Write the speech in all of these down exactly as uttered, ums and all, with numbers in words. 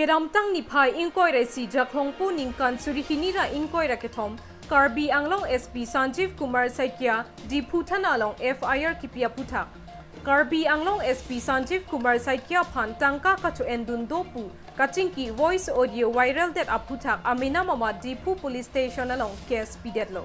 Kedamtang niphai ingkoi ra isi Jakhong po ningkan suri hini ra ingkoi ra kethom, Karbi Anglong S P Sanjeev Kumar Saikia Diphu Thana along F I R kipi aphuthak, Karbi Anglong S P Sanjeev Kumar Saikia aphan tangka kacho-en dun do pu kachingki voice audio viral det aphuthak amena mama Diphu Police Station along case pidetlo.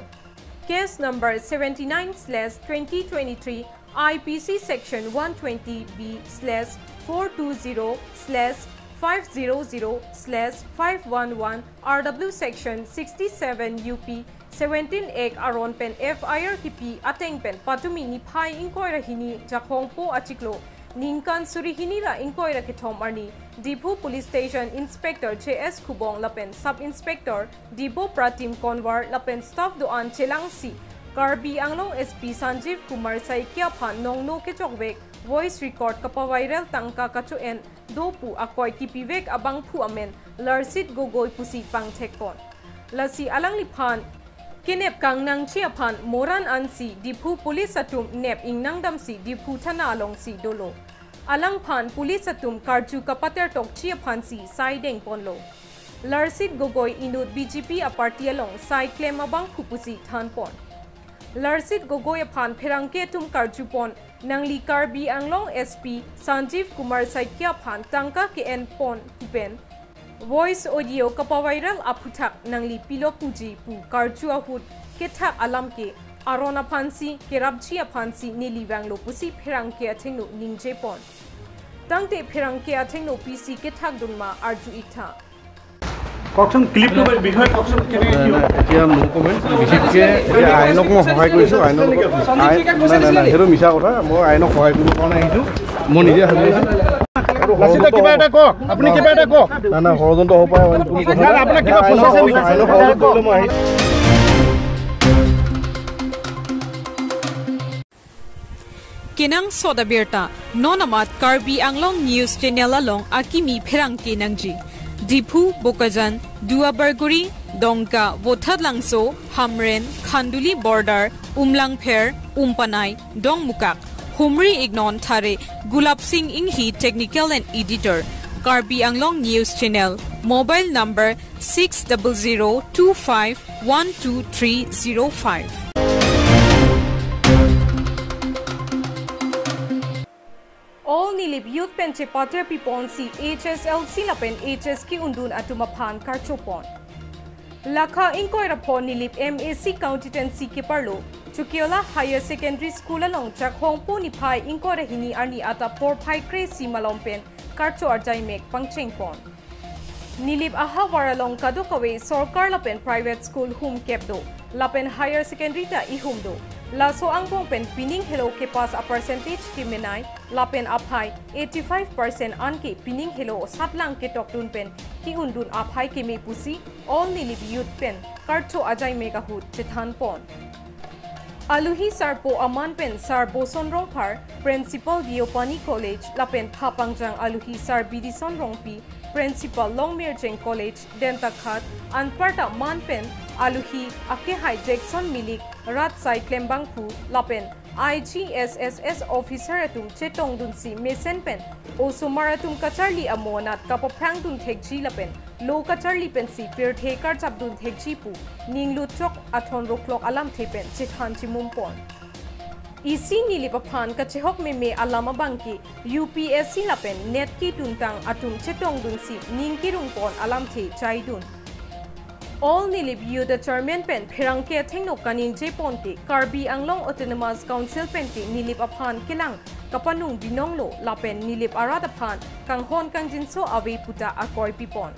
Case number seventy-nine slash twenty twenty-three, I P C section one twenty B slash four two zero slash five zero zero slash five one one, R W section sixty-seven U P seventeen Act aron pen F I R kipi ateng pen patumi niphai ingkoi ra hini Jakhong po achiklo ningkan suri hini ra ingkoi ra kethom arni Diphu Police Station Inspector J S Khubong lapen Sub Inspector Dibo Pratim Konwar lapen staff do-an chelangsi Karbi Anglong S P Sanjeev Kumar Saikia aphan nongno kechokvek voice record kapaviral tangka kacho-en do pu akoi kipivek abangphu amen Larsit Gogoi pusi pangthekpon. Lasi alangliphan kenep kangnangji aphan moran ansi Diphu Police atum nep ingnang damsi Diphu Thana alongsi dolo. Alangphan Police atum karju kapater tokji aphansi sai dengponlo. Larsit Gogoi inut B J P aparty along sai klem abangphu pusi thanpon. Larsit Gogoi aphan pherangke atum karjupon, nangli Karbi Anglong S P Sanjeev Kumar Saikia aphan tangka ke-enpon pen voice audio kapaviral aphuthak nangli pilo puji pu karju ahut kethak alam ke aron aphansi kerapji aphansi neli vanglo pusi pherangke athengno ningjepon. Tangte pherangke athengno pisi kethak dunma arju iktha. কওকচোন, ক্লিপটো বিষয়ে কওকচোন, কেনেকে কি হ'ল? এতিয়া no comment. বিশেষকৈ এতিয়া আইনক মই সহায় কৰিছোঁ। আইনক, আইন, নাই, নাই, নাই, সেইটো মিছা কথা। মই আইনক সহায় কৰিবৰ কাৰণে আহিছোঁ। মই নিজে হাজিৰ হৈছোঁ। লাচিত দা, কিবা এটা কওক, আপুনি কিবা এটা কওক। নাই, নাই, ষড়যন্ত্ৰ হ'ব পাৰে, কোনো কথা নাই, নাই। আপোনাক কিবা আইনক, ফচাইছে নেকি? আইনক সহযোগ কৰিলে মই আহিছোঁ। Kenangsot abirta, non amat Karbi Anglong News Channel along akimi pherangke nangji. Diphu, Bokajan, Duarbagori, Dongka, Vothatlangso, Hamren, Khanduli Border, Umlangpher, Umpanai, Dongmukak, humri iknon thare Gulab Singh Inghi, Technical and Editor, Karbi Anglong News Channel, mobile number six double zero two five one two three zero five. All Nilip Youth pen chepater piponsi H S L C lapen H S ke-undun atum aphan karchopon. Lakha ingkoi ra pho Nilip M A C Constituency keparlo Chukiola Higher Secondary School along Jakhong po niphai ingkoi ra hini arni adap porphai kre-isi malom pen karcho ajaimek pangchengpon. Nilip ahavar along kadokave sorkar lapen private school hum kep do, lapen higher secondary ta ihum do. Laso angbong pen pining helo kepass a-percentage kemenei, lapen aphai eighty-five percent anke pining helo satlang ketokdun pen ke-undun aphai keme pusi All Nilip Youth pen karcho ajaimek ahut chethanpon. Aluhi sarpo aman pen Sar Boson Rongphar, Principal Deopani College, lapen phapangjang aluhi Sar Bidison Rongpi, Principal Longmirjeng College, Dentakhat, anparta man pen aluhi akehai Jackson Milik, rat sai klembangphu, lapen I G S S S officer atum chetongdunsi mesen pen osomar atum kacharli amo anat kapaphrangdun thekji lapen lo kacharli pensi pirthe karchapdun thekji pu ninglut chok athon roklok alamthe pen chethan chimumpon. Isi Nilip aphan kachehok meme alam abangke U P S C lapen NET keduntang atum chetongdunsi ning kerungpon alamthe chaidun. All Nilip Youth a-chairman pen pherangke athengno kaningjepon ke Karbi Anglong Autonomous Council pen ke Nilip aphan kelang kapanung binonglo lapen Nilip arat aphan kanghon kangjinso ave puta akoi pipon.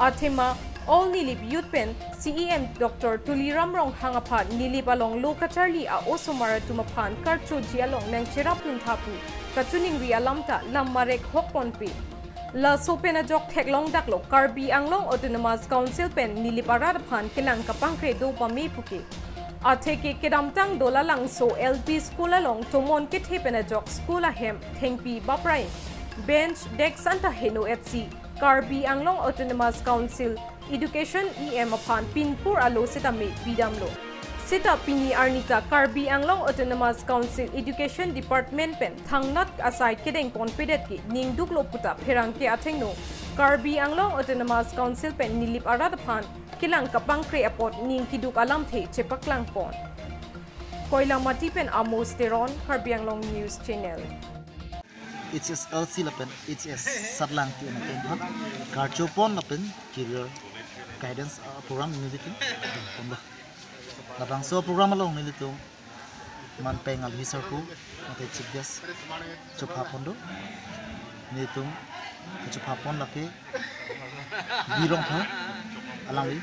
Athema All Nilip Youth pen C E M Doctor Tuliram Ronghang aphan Nilip along lo kacharli a-osomar atum aphan karchoji along nangcherapdun tha pu kachiningri alam ta lam marek hokponpe. Laso pen ajok theklongdaklo Karbi Anglong Autonomous Council pen Nilip arat aphan kelang kapangkre do pame puke. Atheke kedamtang Dolalangso L P School along tomon kethe pen ajok school ahem thengpi baprai, bench, desk anta heno-etsi Karbi Anglong Autonomous Council Education E M aphan pinpur alo setame pidamlo. Seta pini arni ta Karbi Anglong Autonomous Council Education Department pen thangnat asai kedengponpedet ke ningduklo puta pherangke athengno Karbi Anglong Autonomous Council pen Nilip arat aphan kelang kapangkre apot ning keduk alamthe chepaklangpon. Koilamati pen Amos Teron, Karbi Anglong News Channel. H S L C lapen H S Satlang T N atum aphan karchopon lapen career guidance, uh, program nelitum ponlo. Labangso program along nelitum manpeng alhi sarpo mate chief guest chophapon do. Nelitum chophapon lake Birong Pha alangli,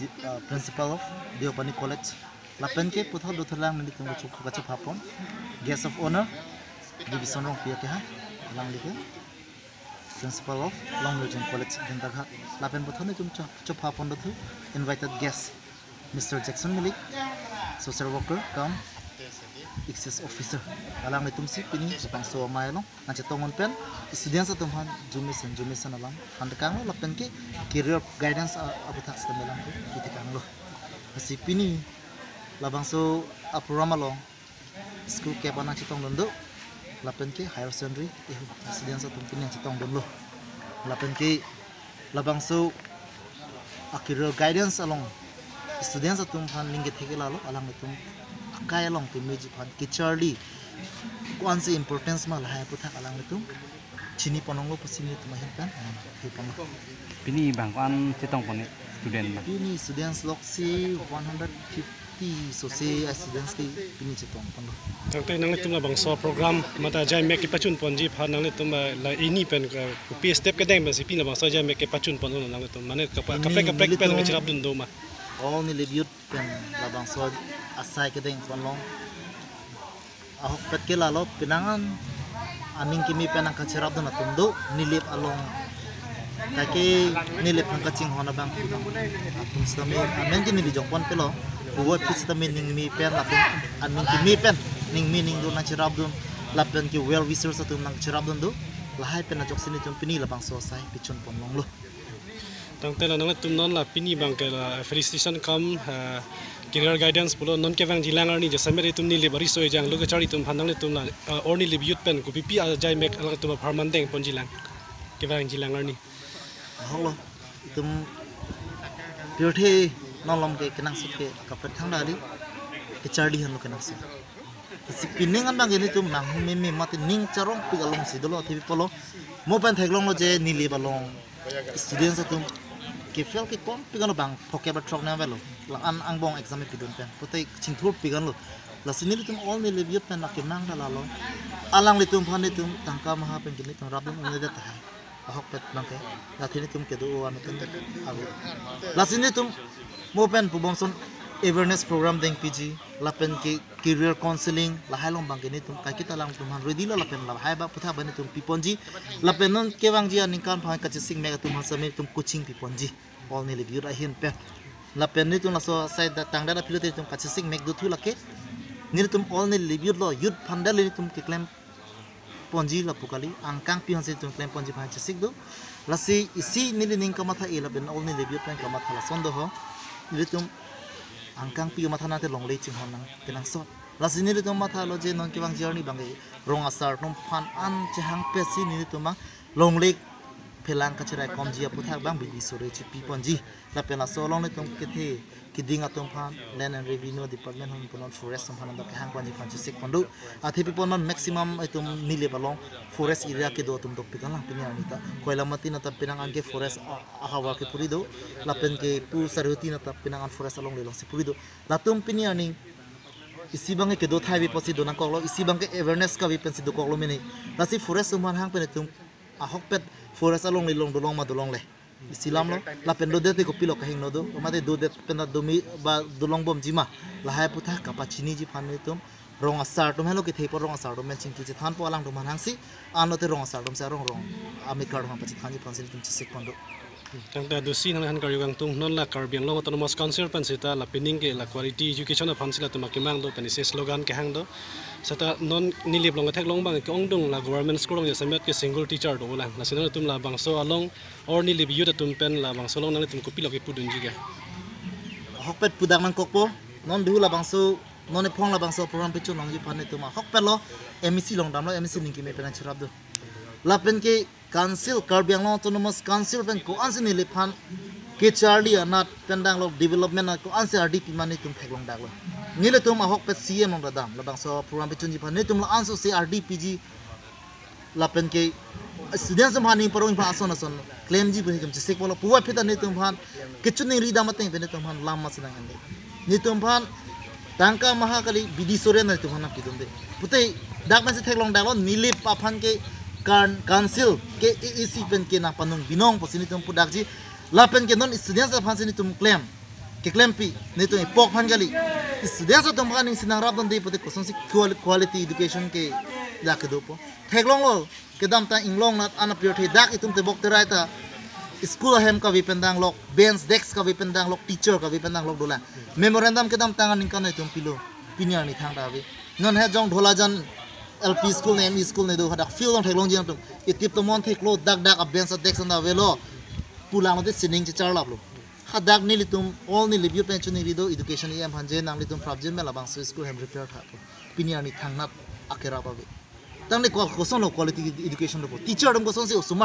di- uh, principal of Deopani College. Lapen ke puthot dothulang nelitum kachop- kachophapon guest of honor Bibison Rongpi ake ha, alangli ke principal of Longnirjong College, Dentaghat. Lapen puthot nelitum cho- chophapon dothu invited guest Mister Jackson Milik, social worker cum H S officer. Alanglitum si pini labangso amei along nangchetongdun pen students atum aphan jumesen jumesen alam aphan tekanglo lapen ke career guidance a- aputhak sitame alam pu itekanglo. Lasi pini labangso a program along school kep anang chetongdun do lapen ke higher secondary eh students atum pini chetongdunlo. Lapen ke labangso a career guidance along students atum aphan ning kethek lalo, alanglitum akai along kemeji aphan kacharli ko-ansi importance ma lahai aputhak alanglitum chiniponlonglo pusi nelitum ahin pen, ah, hiponlo. Pini bang ko-an chetongpon student bang? Pini students loksi one hundred fifty sose a students ke pini chetongponlo. Tangte nanglitum labangso program mate ajai mek kepachunponji aphan nanglitum, eh, la ini pen, eh, kopi step kedeng pensi pini labangso ajai mek kepachunpon nanglitum mane kapa- Ini kaprek kaprek pen nelitum- kacharapdun do ma? All Nilip youth pen labangso asai kedengponlong ahokpet ke lalo penang an aning kimi pen nangkacharapdun atum do Nilip along. Kaike Nilip nangkachinghon abang atum sitame amen ke neli jongpon pelo. Puvoiphit sitame ningmi pen lapen aning kimi pen ningmi ningdun nangcharapdun lapen ke well wishers atum nangcharapdun do. Lahai pen ajoksi nelitum pini labangso asai pachunponlonglo. Tangte la nanglitum non la pini bang ke la felicitation cum, eh, career guidance pulo non kevangjilang arni jasemet itum Nilip ariso ejang lo kacharli atum aphan nanglitum la, eh, All Nilip youth pen kopipi ajai mek alangtum apharman dengponjilang, kevangjilang arni? Ahoklo, itum pirthe non along ke kenangsot ke kaprek thangta di kacharli henlo kenangsot. Si pining an bang ke nelitum nanghumeme mate ning charongpik alongsi dolo athe pipolo. Mo pen theklonglo je Nilip along students atum ke fail ke kompik ano bang phokep ba throk ne avelo. La-an angbong exam pidun pen puthot chingthurpik anlo. Lasi nelitum All Nilip youth pen akemang ta lalo. Alanglitum aphan nelitum tangka maha pen ke nelitum rapdun un'edet tahai. Ahokpet bang ke, la athe nelitum kedo-an atum ave. Lasi nelitum mo pen pubomson awareness program dengpiji lapen ke career counseling lahai along bang ke nelitum kaiketa alangtum aphan ready lo lapen lahai ba puthak ba nelitum piponji lapen non kevangji aningkan aphan kachesik mek atum aphan sitame nelitum coaching piponji All Nilip youth ahin pen. Lapen nelitum laso asai da- tangda aphi lote nelitum kachesik mek dothu lake nelitum All Nilip youth lo, youth aphan dali nelitum keklem ponji lapu kali, angkang pi aphansi nelitum klem ponji aphan chesik do. Lasi isi neli ning kamatha-e lapen All Nilip youth pen kamatha lason do ho. Nelitum angkang pi matha nangte longle chinghon nang kenangsot. Lasi nelitum mathalo je non kevangji arni bang ke rong asar atum aphan an chehang pesi nelitum bang longle phelang kacheraikomji aputhak bang bidi sore chipiponji. Lapen laso along nelitum kethe keding atum aphan Land and Revenue Department hon punon forest atum aphan dak kehang ponji aphan chesik pon do. Athe pipon non maximum itum Nilip along forest area kedo atum dopik anlang pini arni ta. Koilamati nata penang an ke forest a- ahavar ke puri do. Lapen ke pu Sarihuti nata penang an forest alongle alongsi puri do. Latum pini arni isi bang ke kedo thai vi pusi do nangkoklo, isi bang ke awareness kavi pensi dokoklo mene. Lasi forest atum aphan hang pen itum ahokpet forest alongle along dolong ma dolongle. Isi alamlo, lapen dodet te kopilo kahingno do, mate dodet pen ta domi ba dolongbomji ma. Lahai aputhak kapachiniji aphan nelitum rong asar atum helo kethe apot rong asar atum pen chingki chethanpo alangtum aphan hangsi, anlote rong asar atum si arong rong amekar atum aphan pachethanji aphansi nelitum chesik pon do. Tangte adusi nang han karju kangtung non la Karbi Anglong Autonomous Council pen seta la pining ke la quality education aphansi latum akemang do pen isi slogan kehang do. Seta non Nilip along theklong bang ke-ongdung la government school along jasemet ke single teacher do lang. Lasi nangtum labangso along or Nilip youth atum pen labangso along nangtum kopilo kepudunji ke? Ahokpet pudak nangkokpo, non duhu labangso, non ephong labangso program pechun longji aphan nelitum ahokpet lo, M E C along damlo, M E C ning keme pen nangcherap do. Lapen ke Council, Karbi Anglong Autonomous Council pen ko-ansi neliphan kecharli anat pen danglok, development anat ko-ansi ardi pima nelitum theklongdaklo. Nelitum ahokpet C M along ta dam, labangso program pechunji aphan nelitum la-anso si ardi piji lapen ke students atum aphan ning parong aphan ason ason klemji pu nelitum chesik polo, puvoiphit ta nelitum aphan kechoningri dam ateng pen nelitum aphan lam masi nang hande. Nelitum aphan tangka maha kali, bidi soren nelitum aphan kedunde. Pute dak masi theklongdaklo, neliphan ke kan council ke A A C pen ke nangpanung binong pusi nelitum pudakji. Lapen ke non students aphansi nelitum klem, keklempi, nelitum epok aphan kali. Students atum aphan ning si nangrapdunde pute kosonsi qual-, quality education ke dak kedopo. Theklonglo, kedamtang inglong anat an apirthe dak itum tebok terai ta school ahem kave pen danglok, bench desk kave pen danglok, teacher kave pen danglok dolang. Memorandum kedamtang aningkan itum pilo, pini arni thangta ave. Non he jong Dholajan L P school ne, M E school ne do, hadak field along theklongji nangtum. Itip tomon theklo, dak dak a bench a desk anta avelo. Pulang lote sining checharlaplo. Hadak nelitum, all neli biu pen choningri do, education E M aphan je nanglitum prapjin me labangso school hem repair tha. Pini arni thangnat akerap ave. Tangte ko-, kosonlo quality education dopo. Teacher atum kosonsi osomar